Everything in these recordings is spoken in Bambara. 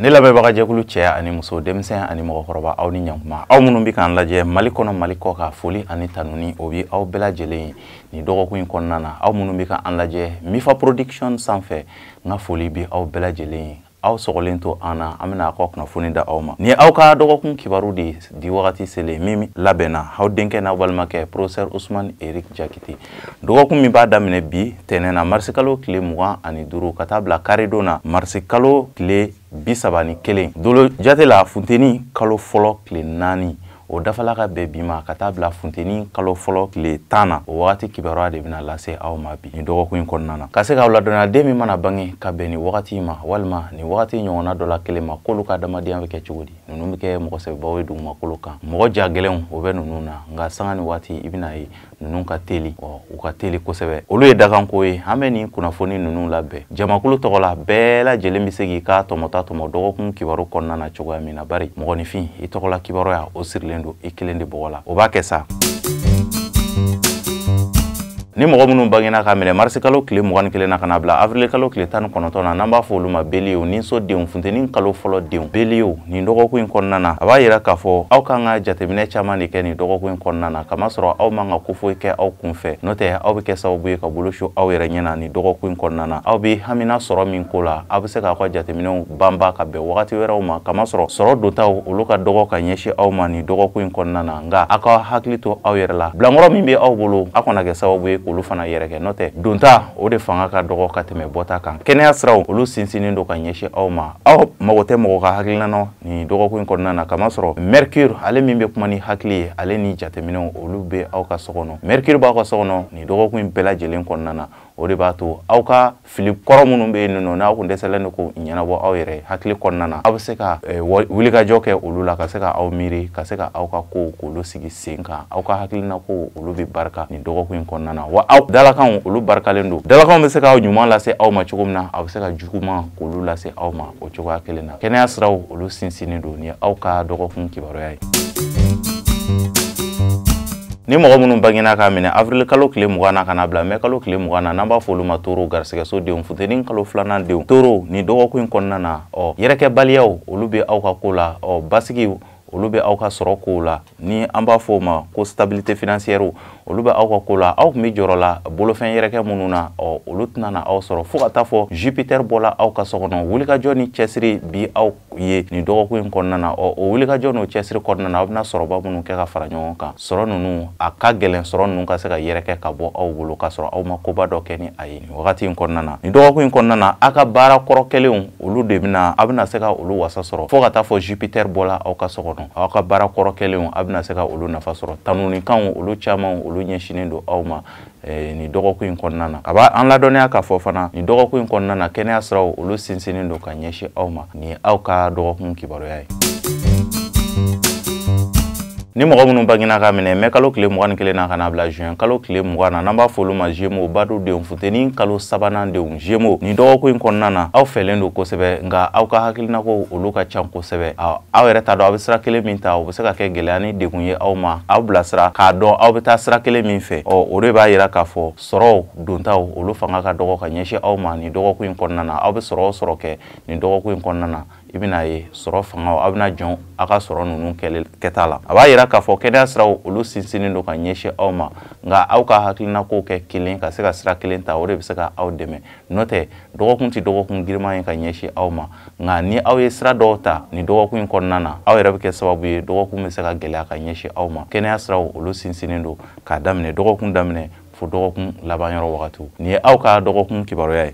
Ne lamɛnbagajɛkulu cɛ ani muso, denmisɛn ani mɔgɔkɔrɔba, aw ni ɲankuma. Aw minnu bɛ k'an lajɛ Mali kɔnɔ, Mali kɔ kan, foli ani tanuni o bɛ aw bɛɛ lajɛlen ye nin dɔgɔkun in kɔnɔna na. Aw minnu bɛ k'an lajɛ Mifa Production sanfɛ, n ka foli bɛ aw bɛɛ lajɛlen ye. Aw sɔgɔlen to an na, an bɛna aw ka kunnafoni da aw ma. Ni aw ka dɔgɔkun kibaru de di wagati selen min labɛnna aw denkɛ n'aw balimakɛ professeur Ousmane Eric Diakité. Dɔgɔkun min b'a daminɛ bi tɛnɛn na, marisikalo tile 25 ka taa bila karidon na, marisikalo tile 31, dolo jate la funteni kalo fɔlɔ tile 4, o dafala ka bɛn bi ma ka taa bila funteni kalo fɔlɔ tile 10 na. O wagati kibaruya de bɛna lase aw ma bi nin dɔgɔkun in kɔnɔna na, ka se k'aw ladɔnniya den min mana bange ka bɛn nin wagati ma walima nin wagati ɲɔgɔnna dɔ la kelen ma, k'olu ka adamadenya bɛ kɛ cogo di. Ninnu bɛ kɛ mɔgɔ sɛbɛbaw ye dugumakolo kan, mɔgɔ ja gɛlɛnw o bɛ ninnu na, nka sanga ni waati i bɛna ye ninnu ka teli, u ka teli kosɛbɛ. Olu ye dakanko ye. An bɛ nin kunnafoni ninnu labɛn jamakulu tɔgɔ la, bɛɛ lajɛlen bɛ se k'i ka tɔmɔta tɔmɔ dɔgɔkun kibaru kɔnɔna na cogoya min na, bari mɔgɔninfin i tɔgɔla kibaruya o sirilen don i kelen de bɔgɔ la, o b'a kɛ sa. Ni mɔgɔ minnu bangena ka minɛ marisikalo tile 21 na ka na bila avril kalo tile 19 na, n'an b'a fɔ olu ma beliyew, ni so denw, funteni kalo fɔlɔ denw, beliyew, nin dɔgɔkun in kɔnɔna na, a b'a yira k'a fɔ aw kan ka jateminɛ caman de kɛ nin dɔgɔkun in kɔnɔna na, kamasɔrɔ aw man ka ko foyi kɛ aw kun fɛ, n'o tɛ aw bɛ kɛ sababu ye ka bolo su aw yɛrɛ ɲɛna nin dɔgɔkun in kɔnɔna na. Aw bɛ hamina sɔrɔ min ko la, aw bɛ se k'aw ka jateminɛw banba ka bɛn wagati wɛrɛw ma, kamasɔrɔ sɔrɔ dontaw olu ka dɔgɔ ka ɲɛsin aw ma nin dɔgɔkun in kɔnɔna na. Nka aw ka hakili to aw yɛrɛ la, bilankɔrɔ min bɛ aw bolo, aw kana kɛ sababu ye olu fana yɛrɛ kɛ, n'o tɛ donta o de fanga ka dɔgɔ ka tɛmɛ bɔta kan. Kɛnɛya siraw olu sinsinnen don ka ɲɛsin aw ma. Aw mago tɛ mɔgɔ ka hakilina na nin dɔgɔkun in kɔnɔna na, kamasɔrɔ Mercure ale min bɛ kuma ni hakili ye, ale ni jateminɛw olu bɛ aw ka so kɔnɔ. Mercure b'aw ka so kɔnɔ nin dɔgɔkun in bɛɛ lajɛlen kɔnɔna na. O de b'a to aw ka fili kɔrɔ minnu bɛ yen nɔ, n'aw kun dɛsɛlen don k'o ɲɛnabɔ aw yɛrɛ hakili kɔnɔna na, aw bɛ se ka wulikajɔ kɛ olu la, ka se ka aw miiri, ka se ka aw ka kow k'olu sigi sen kan. Aw ka hakilina kow olu bɛ barika nin dɔgɔkun in kɔnɔna na. Wa aw dalakanw olu barikalen don. Dalakanw bɛ se k'aw ɲuman lase aw ma cogo min na, a bɛ se ka juguman k'olu lase aw ma o cogoya kelen na. Kɛnɛya siraw olu sinsinnen don. Ni aw ka dɔgɔkun kibaruya ye. Ni mɔgɔ minnu bangena k'a minɛ avril kalo tile 20 na ka na bila mai kalo tile 20 na, n'an b'a fɔ olu ma toro, garisɛgɛso denw, funteni kalo filanan denw, toro, nin dɔgɔkun in kɔnɔna na, yɛrɛkɛbaliyaw olu bɛ aw ka ko la, basigi olu bɛ aw ka sɔrɔ kow la, ni an b'a fɔ o ma ko stabilité financière olu bɛ aw ka ko la. Aw tun bɛ jɔrɔ la bolofɛn yɛrɛkɛ minnu na, olu tɛna na aw sɔrɔ fo ka taa fɔ Jupiter bɔla aw ka so kɔnɔ. Wulikajɔ ni cɛsiri bi aw ye nin dɔgɔkun in kɔnɔna na. O wulikajɔ n'o cɛsiri kɔnɔna na, aw bɛna sɔrɔba minnu kɛ ka fara ɲɔgɔn kan, sɔrɔ ninnu a ka gɛlɛn, sɔrɔ ninnu ka se ka yɛrɛkɛ ka bɔ aw bolo k'a sɔrɔ aw ma koba dɔ kɛ ni a ye nin wagati in kɔnɔna na. Nin dɔgɔkun in kɔnɔna na, aw ka baara kɔrɔ kɛlenw olu de bɛna, aw bɛna se ka olu wasa sɔrɔ fo ka taa fɔ Jupiter bɔla aw ka so kɔnɔ. Aw ka baara kɔrɔ kɛlenw aw bɛna se ka olu nafa sɔrɔ. Tanunikanw olu caman olu ɲɛsinnen don aw ma nin dɔgɔkun in kɔnɔna na. A b'a an ladɔnniya k'a fɔ fana nin dɔgɔkun in kɔnɔna na, kɛnɛya siraw olu sinsinnen don ka ɲɛsin aw ma. Nin aw ka dɔgɔkun kibaruya ye. Ni mɔgɔ minnu bangena ka minɛ mai kalo tile 21 na ka na bila juin kalo tile 20 na, n'an b'a fɔ olu ma Gémeaux, badu denw, funteni kalo sabanan denw, Gémeaux, nin dɔgɔkun in kɔnɔna na, aw fɛlen don kosɛbɛ, nka aw ka hakilinako olu ka ca kosɛbɛ. Aw yɛrɛ t'a dɔn aw bɛ sira kelen min ta, o bɛ se ka kɛ gɛlɛya ni degun ye aw ma. Aw bilasira k'a dɔn aw bɛ taa sira kelen min fɛ, o de b'a yira k'a fɔ sɔrɔw dontaw olu fanga ka dɔgɔ ka ɲɛsin aw ma nin dɔgɔkun in kɔnɔna na. Aw bɛ sɔrɔ o sɔrɔ kɛ nin dɔgɔkun in kɔnɔna na, i bɛna ye sɔrɔ fanga aw bɛna jɔn aw ka sɔrɔ ninnu kɛta la. A b'a yira k'a fɔ kɛnɛya siraw olu sinsinnen don ka ɲɛsin aw ma, nka aw ka hakilinakow kɛ kelen ka se ka sira kelen ta, o de bɛ se ka aw dɛmɛ. N'o tɛ dɔgɔkun tɛ dɔgɔkun girinman ye ka ɲɛsin aw ma, nka ni aw ye sira dɔw ta nin dɔgɔkun in kɔnɔna na, aw yɛrɛ bɛ kɛ sababu ye dɔgɔkun bɛ se ka gɛlɛya ka ɲɛsin aw ma. Kɛnɛya siraw olu sinsinnen don k'a daminɛ dɔgɔkun daminɛ fo dɔgɔkun laban yɔrɔ wagatiw. Nin ye aw ka dɔgɔkun kibaruya ye.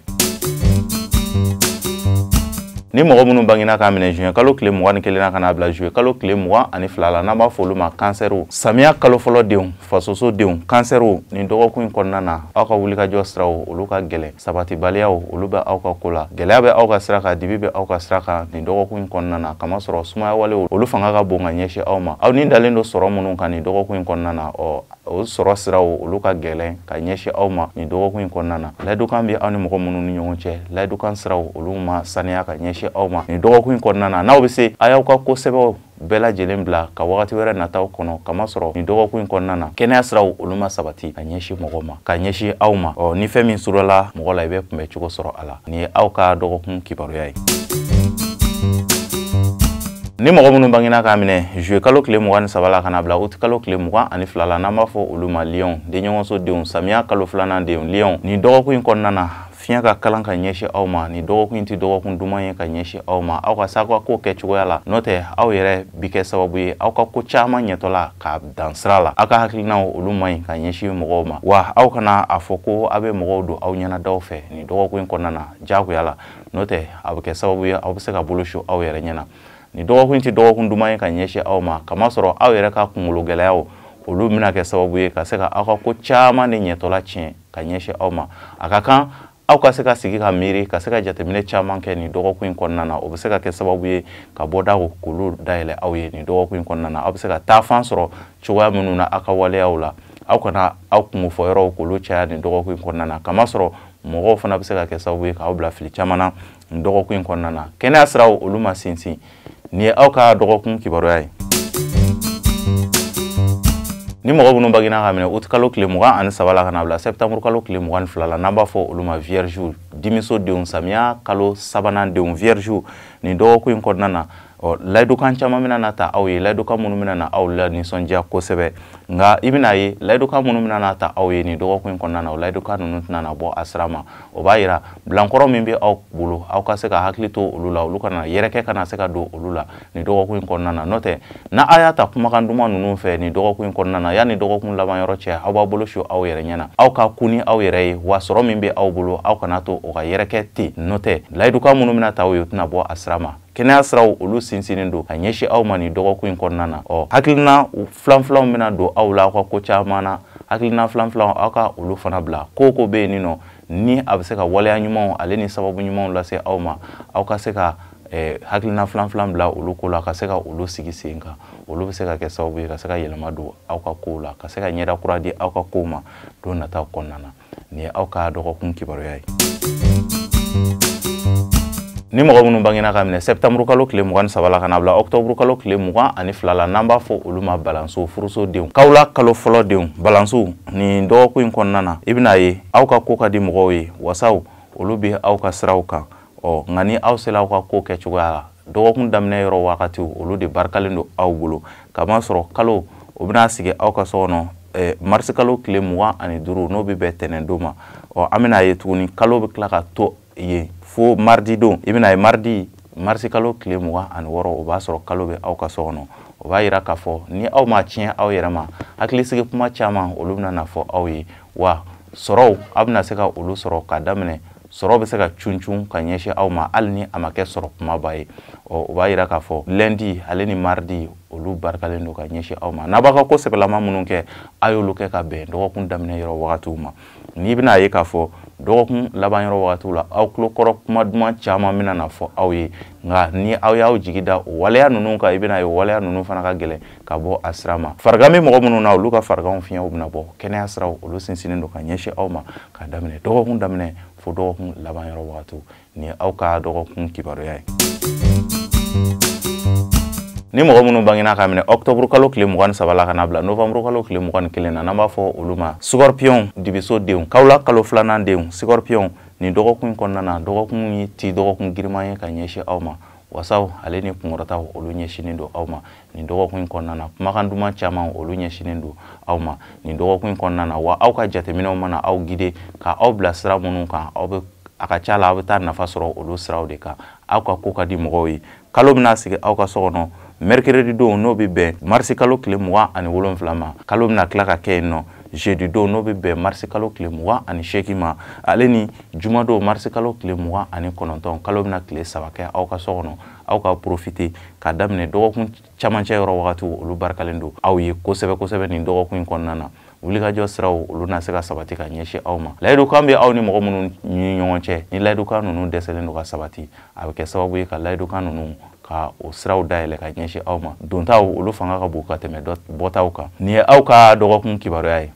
Ni mɔgɔ minnu bangena k'a minɛ juin kalo tile 21 na ka na bila juillet kalo tile 22 la, n'an b'a fɔ olu ma kansɛriw, samiya kalo fɔlɔ denw, fasoso denw, kansɛriw, nin dɔgɔkun in kɔnɔna na, aw ka wulikajɔ siraw olu ka gɛlɛn, sabatibaliyaw olu bɛ aw ka ko la, gɛlɛya bɛ aw ka sira kan, dibi bɛ aw ka sira kan nin dɔgɔkun in kɔnɔna na, kamasɔrɔ sumaya walew olu fanga ka bon ka ɲɛsin aw ma. Aw ni dalen don sɔrɔ minnu kan nin dɔgɔkun in kɔnɔna na, o sɔrɔ siraw olu ka gɛlɛn ka ɲɛsin aw ma nin dɔgɔkun in kɔnɔna na. Layidukan bɛ aw ni mɔgɔ minnu ni ɲɔgɔn cɛ, layidukan siraw olu ma saniya ka ɲɛsin aw ma nin dɔgɔkun in kɔnɔna na. N'aw bɛ se, a y'aw ka ko sɛbɛnw bɛɛ lajɛlen bila ka wagati wɛrɛ nataw kɔnɔ, kamasɔrɔ nin dɔgɔkun in kɔnɔna na, kɛnɛya siraw olu ma sabati ka ɲɛsin mɔgɔ ma, ka ɲɛsin aw ma. Ni fɛn min surala mɔgɔ la, i bɛ kunbɛ cogo sɔrɔ a la. Nin ye aw ka dɔgɔkun kibaruya ye. Ni mɔgɔ minnu bangena k'a minɛ juillet kalo tile 23 la ka na bila août kalo tile 22 la, n'an b'a fɔ olu ma lion, denɲɔgɔnso denw, samiya kalo filanan denw, lion, nin dɔgɔkun in kɔnɔna na fiɲɛ ka kalan ka ɲɛsin aw ma. Nin dɔgɔkun in tɛ dɔgɔkun duman ye ka ɲɛsin aw ma, aw ka s'aw ka ko kɛ cogoya la, n'o tɛ aw yɛrɛ bi kɛ sababu ye aw ka ko caman ɲɛtɔla ka dan sira la. Aw ka hakilinaw olu man ɲi ka ɲɛsin mɔgɔw ma, wa aw kana a fɔ ko aw bɛ mɔgɔw don aw ɲɛnadaw fɛ nin dɔgɔkun in kɔnɔna na diyagoya la, n'o tɛ a bɛ kɛ sababu ye aw bɛ se ka bolo su aw yɛrɛ ɲɛna. Nin dɔgɔkun in tɛ dɔgɔkun duman ye ka ɲɛsin aw ma, kamasɔrɔ aw yɛrɛ ka kunkolo gɛlɛyaw olu bɛna kɛ sababu ye ka se ka aw ka ko caman de ɲɛtɔla tiɲɛ ka ɲɛsin aw ma. A ka kan aw ka se ka sigi ka miiri, ka se ka jateminɛ caman kɛ nin dɔgɔkun in kɔnɔna na. O bɛ se ka kɛ sababu ye ka bɔdaw k'olu dayɛlɛ aw ye nin dɔgɔkun in kɔnɔna na. Aw bɛ se ka taafan sɔrɔ cogoya minnu na aw ka waleyaw la, aw kana aw kungofɔ yɔrɔw k'olu caya nin dɔgɔkun in kɔnɔna na, kamasɔrɔ mɔgɔw fana bɛ se ka kɛ sababu ye k'aw bila fili caman na nin dɔgɔkun in kɔnɔna na. Kɛnɛya siraw olu ma sinsin. Nin ye aw ka dɔgɔkun kibaruya ye. Ni mɔgɔ minnu bangena ka minɛ août kalo tile 23 la ka na bila septembre kalo tile 22 la, n'an b'a fɔ olu ma vierge, dimiso denw, samiya kalo sabanan denw, vierge, nin dɔgɔkun in kɔnɔna na, ɔ layidukan caman bɛna na ta aw ye, layidukan minnu bɛna na aw la nisɔndiya kosɛbɛ. Nka i bɛna ye layidukan minnu bɛna na ta aw ye nin dɔgɔkun in kɔnɔna na, o layidukan ninnu tɛna na bɔ a sira ma. O b'a yira bilankɔrɔ min bɛ aw bolo, aw ka se ka hakili to olu la, olu kana yɛrɛkɛ kana se ka don olu la nin dɔgɔkun in kɔnɔna na. N'o tɛ n'a aw y'a ta kumakan duman ninnu fɛ nin dɔgɔkun in kɔnɔna na, yanni dɔgɔkun laban yɔrɔ cɛ, aw b'aw bolo su aw yɛrɛ ɲɛna, aw ka kun ni aw yɛrɛ ye, wa sɔrɔ min bɛ aw bolo aw kana to o ka yɛrɛkɛ ten. N'o tɛ layidukan minnu bɛna ta aw ye, o tɛna bɔ a sira ma. Kɛnɛya siraw olu sinsinnen don ka ɲɛsin aw ma nin dɔgɔkun in kɔnɔna na. Ɔ hakilina filan-filanw bɛna don aw la aw ka ko caman na, hakilina filan-filanw aw ka olu fana bila. Ko o ko bɛ yen nɔ ni a bɛ se ka waleya ɲumanw ale ni sababu ɲumanw lase aw ma, aw ka se ka hakilina filan-filan bila olu ko la, ka se ka olu sigi sen kan. Olu bɛ se ka kɛ sababu ye ka se ka yɛlɛma don aw ka kow la, ka se ka ɲɛda kura di aw ka kow ma don nataw kɔnɔna na. Nin ye aw ka dɔgɔkun kibaruya ye. Ni mɔgɔ minnu bangena ka minɛ septembre kalo tile 23 la ka na bila octobre kalo tile 22 la, n'an b'a fɔ olu ma balanso, furuso denw, kawla kalo fɔlɔ denw, balanso, nin dɔgɔkun in kɔnɔna na, i bɛna ye aw ka ko ka di mɔgɔw ye, wasaw olu bɛ aw ka siraw kan. Ɔ nka ni aw sera aw ka ko kɛ cogoya la, dɔgɔkun daminɛ yɔrɔ wagatiw olu de barikalen don aw bolo, kamasɔrɔ kalo o bɛna sigi aw ka so kɔnɔ marisi kalo tile 25, n'o bɛ bɛn tɛnɛn don ma. Ɔ an bɛna ye tuguni kalo bɛ tila ka to yen fo mardi don. I bɛna ye mardi marisi kalo tile 26, o b'a sɔrɔ kalo bɛ aw ka so kɔnɔ. O b'a yira k'a fɔ ni aw ma tiɲɛ aw yɛrɛ ma, hakilisigi kuma caman olu bɛna na fɔ aw ye, wa sɔrɔw aw bɛna se ka olu sɔrɔ k'a daminɛ. Sɔrɔ bɛ se ka cuncun ka ɲɛsin aw ma hali ni a ma kɛ sɔrɔ kumaba ye. Ɔ o b'a yira k'a fɔ lundi ale ni mardi olu barikalen don ka ɲɛsin aw ma. N'a b'a ka ko sɛbɛlama minnu kɛ, a y'olu kɛ ka bɛn dɔgɔkun daminɛ yɔrɔ wagatiw ma. N'i bɛna ye k'a fɔ dɔgɔkun laban yɔrɔ wagatiw la, aw tulo kɔrɔ kuma duman caman bɛna na fɔ aw ye. Nka ni aw y'aw jigi da o waleya ninnu kan, i bɛna ye o waleya ninnu fana ka gɛlɛn ka bɔ a sira ma. Farigan bɛ mɔgɔ minnu na, olu ka fariganw fiɲɛw bɛna bɔ. Kɛnɛya siraw olu sinsinnen don ka ɲɛsin aw ma ka daminɛ dɔgɔkun daminɛ fo dɔgɔkun laban yɔrɔ wagatiw. Nin ye aw ka dɔgɔkun kibaruya ye. Ni mɔgɔ minnu bangena ka minɛ octobre kalo tile 23 la ka na bila novembre kalo tile 21 na, n'an b'a fɔ olu ma scorpion, dibiso denw, kawla kalo filanan denw, scorpion, nin dɔgɔkun in kɔnɔna na, dɔgɔkun ye ti dɔgɔkun giriman ye ka ɲɛsin aw ma. Wasaw ale ni kunkɔrɔtaw olu ɲɛsinnen don aw ma nin dɔgɔkun in kɔnɔna na. Kumakan duman caman olu ɲɛsinnen don aw ma nin dɔgɔkun in kɔnɔna na. Wa aw ka jateminɛw mana aw guider ka aw bila sira minnu kan, aw bɛ a ka ca la aw bɛ taa nafa sɔrɔ olu siraw de kan. Aw ka ko ka di mɔgɔw ye. Kalo bɛna sigi aw ka so kɔnɔ mercredi don, n'o bɛ bɛn marisi kalo tile 27 ma. Kalo bɛna tila ka kɛ yen nɔ jeudi don, n'o bɛ bɛn marisi kalo tile 28 ma, ale ni juma don marisi kalo tile 29. Kalo bɛna tile 3 kɛ aw ka so kɔnɔ. Aw ka profiter ka daminɛ dɔgɔkun camancɛ yɔrɔ wagatiw olu barikalen don aw ye kosɛbɛ kosɛbɛ nin dɔgɔkun in kɔnɔna na. Wulikajɔ siraw olu na se ka sabati ka ɲɛsin aw ma. Layidukan bɛ aw ni mɔgɔ minnu ni ɲɔgɔn cɛ, ni layidukan ninnu dɛsɛlen don ka sabati, a bɛ kɛ sababu ye ka layidukan ninnu ka o siraw dayɛlɛ ka ɲɛsin aw ma. Dontaw olu fanga ka bon ka tɛmɛ bɔtaw kan. Nin ye aw ka dɔgɔkun kibaruya ye.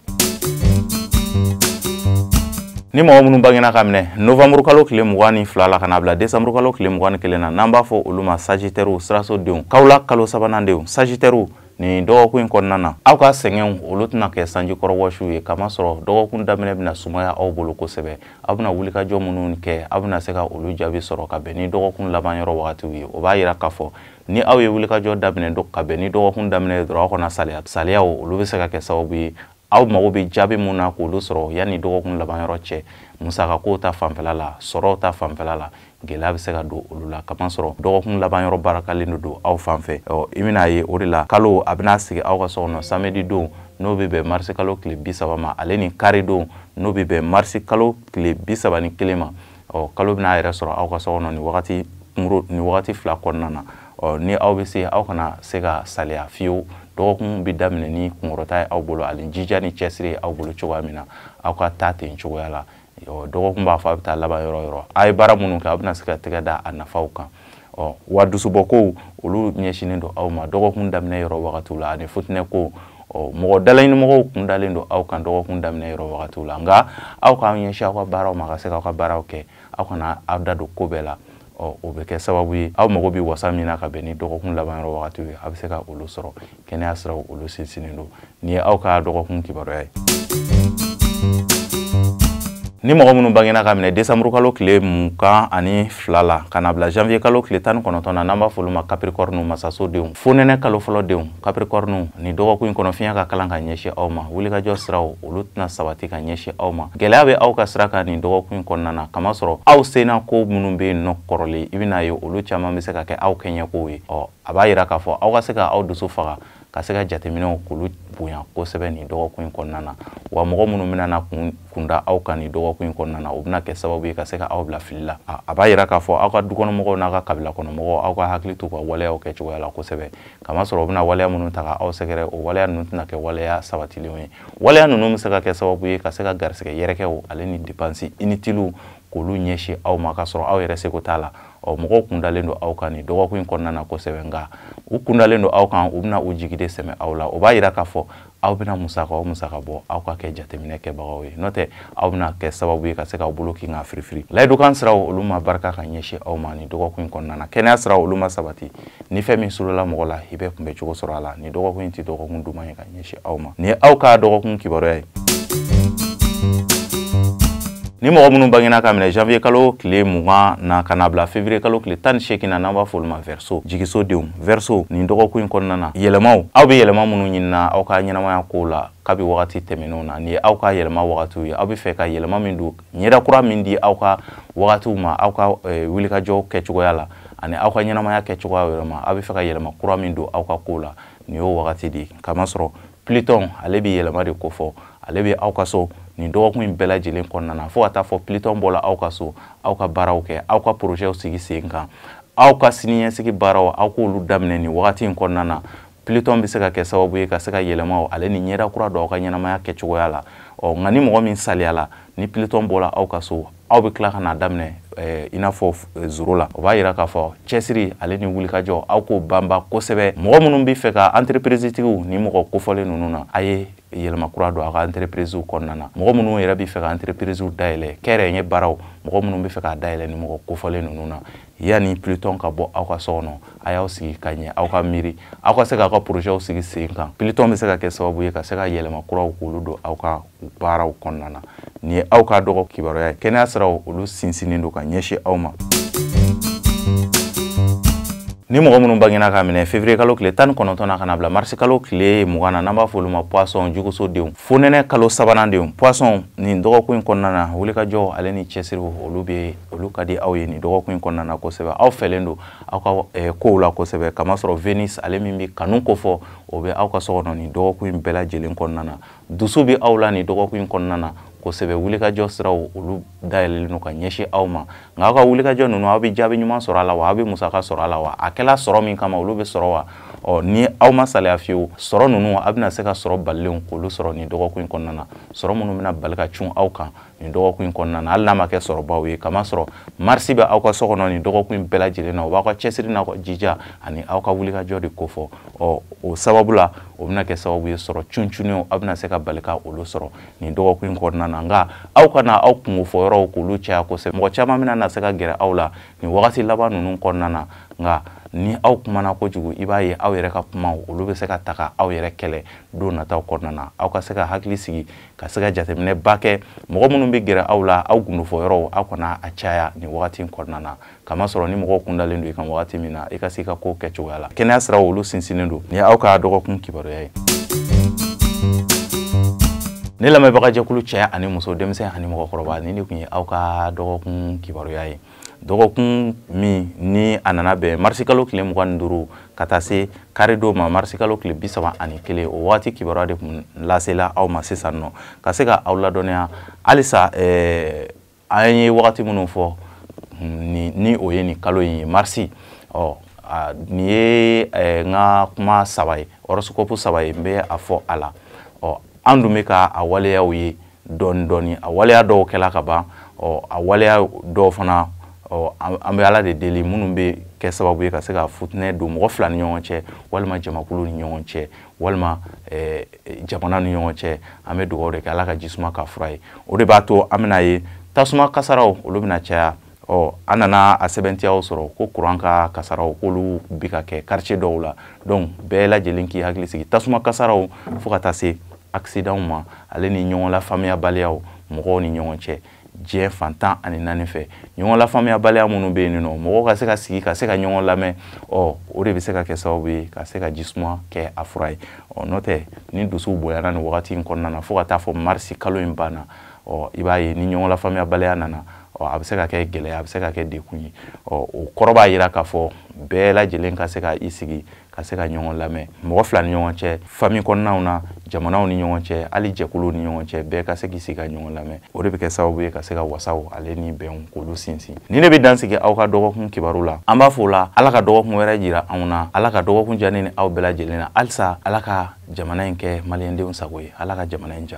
Ni mɔgɔ minnu bangena ka minɛ novembre kalo tile 22 la ka na bila décembre kalo tile 21 na, n'an b'a fɔ olu ma sagittaire, siraso denw, kawla kalo sabanan denw, sagittaire, Nin dɔgɔkun in kɔnɔna na, aw ka sɛgɛnw olu tɛna kɛ sanjikɔrɔ wɔsiw ye, kamasɔrɔ dɔgɔkun daminɛ bɛna sumaya aw bolo kosɛbɛ. Aw bɛna wulikajɔ minnu kɛ, aw bɛna se ka olu jaabi sɔrɔ ka bɛn ni dɔgɔkun laban yɔrɔ wagatiw ye. O b'a yira k'a fɔ ni aw ye wulikajɔ daminɛ ka bɛn ni dɔgɔkun daminɛ ye dɔrɔn, aw kana saliya. Saliyaw olu bɛ se ka kɛ sababu ye aw mago bɛ jaabi mun na k'olu sɔrɔ yanni dɔgɔkun laban yɔrɔ cɛ. Musakako ta fanfɛla la, sɔrɔw ta fanfɛla la, gɛlɛya bɛ se ka don olu la, kamasɔrɔ dɔgɔkun laban yɔrɔ baarakalen don aw fan fɛ. I bɛna ye o de la kalo a bɛna sigi aw ka so kɔnɔ samedi don, n'o bɛ bɛn marisi kalo tile 30 ma, ale ni kari don, n'o bɛ bɛn marisi kalo tile 31 ma. Kalo bɛna a yɛrɛ sɔrɔ aw ka so kɔnɔ nin wagati nin wagati fila kɔnɔna na. Ni aw bɛ se, aw kana se ka saliya fiyewu. Dɔgɔkun bɛ daminɛ ni kunkɔrɔta ye aw bolo, ani jija ni cɛsiri ye aw bolo cogoya min na, aw ka taa ten cogoya la. Dɔgɔkun b'a fɔ a bɛ taa laban yɔrɔ yɔrɔ, a ye baara minnu kɛ, a bɛna se ka tɛgɛ da a nafaw kan. Wa dusubɔkow olu ɲɛsinnen don aw ma dɔgɔkun daminɛ yɔrɔ wagatiw la, ani futinɛko. Mɔgɔ dalaɲinimɔgɔw kun dalen don aw kan dɔgɔkun daminɛ yɔrɔ wagatiw la, nka aw k'aw ɲɛsin aw ka baaraw ma ka se k'aw ka baaraw kɛ, aw kana aw da don ko bɛɛ la. O bɛ kɛ sababu ye aw mago bɛ wasa min na ka bɛn ni dɔgɔkun laban yɔrɔ wagatiw ye, a bɛ se ka olu sɔrɔ. Kɛnɛya siraw olu sinsinnen don. Nin ye aw ka dɔgɔkun kibaruya ye. Ni mɔgɔ minnu bangena ka minɛ décembre kalo tile 22 la ka na bila janvier kalo tile 19 na, n'an b'a fɔ olu ma Capricorne masaso denw, fonɛnɛ kalo fɔlɔ denw, Capricorne, nin dɔgɔkun in kɔnɔ fiɲɛ ka kalan ka ɲɛsin aw ma. Wulikajɔ siraw olu tɛna sabati ka ɲɛsin aw ma. Gɛlɛya bɛ aw ka sira kan nin dɔgɔkun in kɔnɔna na, kamasɔrɔ aw senna ko minnu bɛ yen nɔ kɔrɔlen, i bɛna ye olu caman bɛ se ka kɛ aw kɛɲɛkow ye. A b'a yira k'a fɔ aw ka se ka aw dusu faga, ka se ka jateminɛw k'olu bonya kosɛbɛ nin dɔgɔkun in kɔnɔna na. Wa mɔgɔ minnu bɛna na kunda aw kan nin dɔgɔkun in kɔnɔna na, o bɛna kɛ sababu ye ka se ka aw bila fili la. A b'a yira k'a fɔ aw ka dukɔnɔmɔgɔw n'a ka kabila kɔnɔmɔgɔw, aw ka hakili t'u ka waleyaw kɛ cogoya la kosɛbɛ, kamasɔrɔ u bɛna waleya minnu ta ka aw sɛgɛrɛ, o waleya ninnu tɛna kɛ waleya sabatilenw ye. Waleya ninnu bɛ se ka kɛ sababu ye ka se ka garisɛgɛ yɛrɛkɛw ale ni dépenses inutiles k'olu ɲɛsin aw ma, ka sɔrɔ aw yɛrɛ seko t'a la. Mɔgɔw kundalen don aw kan nin dɔgɔkun in kɔnɔna na kosɛbɛ, nka u kundalen don aw kan, u bɛna u jigi de sɛmɛ aw la. O b'a yira k'a fɔ aw bɛna musaka o musaka bɔ, aw ka kɛ jateminɛ kɛbagaw ye, n'o tɛ aw bɛna kɛ sababu ye ka se k'aw bolo kin ka firifiri. Layidukan siraw olu ma barika ka ɲɛsin aw ma nin dɔgɔkun in kɔnɔna na. Kɛnɛya siraw olu ma sabati. Ni fɛn min surula mɔgɔ la, i bɛ kunbɛ cogo sɔrɔ a la. Nin dɔgɔkun in tɛ dɔgɔkun duman ye ka ɲɛsin aw ma. Nin ye aw ka dɔgɔkun kibaruya ye. Ni mɔgɔ minnu bangena ka minɛ janvier kalo tile 20 na ka na bila février kalo tile 18 na, n'an b'a fɔ olu ma Verseau, jigiso denw. Verseau, nin dɔgɔkun in kɔnɔna na, yɛlɛmaw, aw bɛ yɛlɛma minnu ɲinina aw ka ɲɛnamaya kow la kabi wagati tɛmɛnenw na, nin ye aw ka yɛlɛma wagatiw ye. Aw bɛ fɛ ka yɛlɛma min don, ɲɛda kura min di aw ka wagatiw ma, aw ka wulikajɔ kɛcogoya la ani aw ka ɲɛnamaya kɛcogoya yɛrɛ ma, aw bɛ fɛ ka yɛlɛma kura min don aw ka kow la, nin y'o wagati de ye. Kamasɔrɔ Pluton ale bɛ yɛlɛma de kofɔ, ale bɛ aw ka so nin dɔgɔkun in bɛɛ lajɛlen kɔnɔna na, fo ka taa fɔ Pluton bɔla aw ka so, aw ka baaraw kɛ, aw ka projets sigi sen kan, aw ka siniɲɛsigi baaraw, aw k'olu daminɛ nin wagati in kɔnɔna na. Pluton bɛ se ka kɛ sababu ye ka se ka yɛlɛmaw ale ni ɲɛda kura don aw ka ɲɛnamaya kɛcogoya la. Nka ni mɔgɔ min saliyala, ni Pluton bɔla aw ka so, aw bɛ tila ka n'a daminɛ i n'a fɔ zéro la. O b'a yira k'a fɔ cɛsiri ale ni wulikajɔ, aw k'o banba kosɛbɛ. Mɔgɔ minnu bɛ fɛ ka entreprise tigiw ni mɔgɔ kofɔlen ninnu na, a ye yɛlɛma kura don aw ka entreprise kɔnɔna na. Mɔgɔ minnu yɛrɛ bɛ fɛ ka entreprise dayɛlɛ, kɛnyɛrɛye baaraw, mɔgɔ minnu bɛ fɛ k'a dayɛlɛ ni mɔgɔ kofɔlen ninnu na, yanni Pluton ka bɔ aw ka so kɔnɔ, a y'aw sigi ka ɲɛ, aw ka miiri, aw ka se k'aw ka projets sigi sen kan. Pluton bɛ se ka kɛ sababu ye ka se ka yɛlɛma kuraw k'olu don aw ka baaraw kɔnɔna na. Nin ye aw ka dɔgɔ kibaruya ye. Kɛnɛya siraw olu sinsinnen don ka ɲɛsin aw ma. Ni mɔgɔ minnu bangena ka minɛ février kalo tile 19 na ka na bila mars kalo tile 20 na, n'an b'a fɔ olu ma Poisson, juguso denw, fonɛnɛ kalo sabanan denw. Poisson, nin dɔgɔkun in kɔnɔna na, wulikajɔ ale ni cɛsiriw olu bɛ olu ka di aw ye nin dɔgɔkun in kɔnɔna na kosɛbɛ. Aw fɛlen don aw ka kow la kosɛbɛ, kamasɔrɔ Venus ale min bɛ kanu kofɔ, o bɛ aw ka so kɔnɔ nin dɔgɔkun in bɛɛ lajɛlen kɔnɔna na. Dusu bɛ aw la nin dɔgɔkun in kɔnɔna na kosɛbɛ. Wulikajɔ siraw olu dayɛlɛlen don ka ɲɛsin aw ma, nka aw ka wulikajɔ ninnu, aw bɛ jaabi ɲuman sɔrɔ a la wa, aw bɛ musaka sɔrɔ a la wa, a kɛla sɔrɔ min kama olu bɛ sɔrɔ wa. Ni aw ma saliya fiyewu, sɔrɔ ninnu aw bɛna se ka sɔrɔ balilenw k'olu sɔrɔ nin dɔgɔkun in kɔnɔna na, sɔrɔ minnu bɛna bali ka cun aw kan nin dɔgɔkun in kɔnɔna na, hali n'a ma kɛ sɔrɔbaw ye. Kamasɔrɔ Mars bɛ aw ka so kɔnɔ nin dɔgɔkun in bɛɛ lajɛlen na, o b'aw ka cɛsiri n'aw ka jija ani aw ka wulikajɔ de kofɔ. O sababu la, O bɛna kɛ sababu ye sɔrɔ cuncunnenw aw bɛna se ka bali ka olu sɔrɔ nin dɔgɔkun in kɔnɔna na. Nka aw kana aw kungo fɔ yɔrɔw k'olu caya kosɛbɛ, mɔgɔ caman bɛna na se ka gɛrɛ aw la nin wagati laban ninnu kɔnɔna na. Nka ni aw kumana kojugu, i b'a ye aw yɛrɛ ka kumaw olu bɛ se ka ta ka aw yɛrɛ kɛlɛ don nataw kɔnɔna na. Aw ka se ka hakili sigi, ka se ka jateminɛba kɛ mɔgɔ minnu bɛ gɛrɛ aw la, aw gundofɔ yɔrɔw aw kana a caya nin wagati in kɔnɔna na, kamasɔrɔ ni mɔgɔw kundalen don i kan wagati min na, i ka se i ka kow kɛ cogoya la. Kɛnɛya siraw olu sinsinnen don. Ni aw ka dɔgɔkun kibaruya ye, ne lamɛnbagajɛkulu cɛ ani muso, denmisɛn ani mɔgɔkɔrɔba, ni ne tun ye aw ka dɔgɔkun kibaruya ye. Dɔgɔkun min ni a nana bɛn marisikalo tile 25 ka taa se karidon ma, marisikalo tile 31, o waati kibaruya de tun lasela aw ma sisan nɔ, ka se ka aw ladɔnniya halisa. An ye wagati minnu fɔ ni o ye nin kalo in ye, marisi, ɔ nin ye n ka kuma saba ye, horoscope saba ye n bɛ a fɔ a la. Ɔ an dun bɛ ka a waleyaw ye dɔɔni dɔɔni, a waleya dɔw kɛla ka ban, ɔ a waleya dɔw fana, ɔ an bɛ Ala de deli, minnu bɛ kɛ sababu ye ka se ka futinɛ don mɔgɔ fila ni ɲɔgɔn cɛ, walima jamakulu ni ɲɔgɔn cɛ, walima jamana ni ɲɔgɔn cɛ, an bɛ dugawu de kɛ Ala ka jisuma ka fura ye. O de b'a to an bɛna ye tasuma kasaraw olu bɛna caya. Ɔ an nana a sɛbɛntiyaw sɔrɔ ko kuran ka kasaraw k'olu bi ka kɛ quartier dɔw la. Donc bɛɛ lajɛlen k'i hakili sigi, tasuma kasaraw fo ka taa se accident ma, ale ni ɲɔgɔn lafaamuyabaliyaw mɔgɔw ni ɲɔgɔn cɛ diɲɛ fan 14 fɛ. Ɲɔgɔn lafaamuyabaliya minnu bɛ yen nɔ, mɔgɔw ka se ka sigi ka se ka ɲɔgɔn lamɛn, ɔ o de bɛ se ka kɛ sababu ye ka se ka jisuma kɛ a fura ye. Ɔ n'o tɛ, ni dusuw bonyana nin wagati in kɔnɔna na fo ka taa fɔ marisi kalo in banna, ɔ i b'a ye ni ɲɔgɔn lafaamuyabaliya nana, ɔ a bɛ se ka kɛ gɛlɛya, a bɛ se ka kɛ dekun ye. Ɔ o kɔrɔ b'a jira k'a fɔ bɛɛ lajɛlen ka se ka i sigi ka se ka ɲɔgɔn lamɛn, mɔgɔ fila ni ɲɔgɔn cɛ, famille kɔnɔnaw na, jamanaw ni ɲɔgɔn cɛ, hali jɛkuluw ni ɲɔgɔn cɛ, bɛɛ ka se k'i sigi ka ɲɔgɔn lamɛn. O de bɛ kɛ sababu ye ka se ka wasaw ale ni bɛnw k'olu sinsin. Ni ne bɛ dan sigi aw ka dɔgɔkun kibaru la. An b'a fɔ o la, Ala ka dɔgɔkun wɛrɛ jira anw na, Ala ka dɔgɔkun diya ne ni aw bɛɛ lajɛlen na. Halisa Ala ka jamana in kɛ maliyɛndenw sago ye, Ala ka jamana in ja.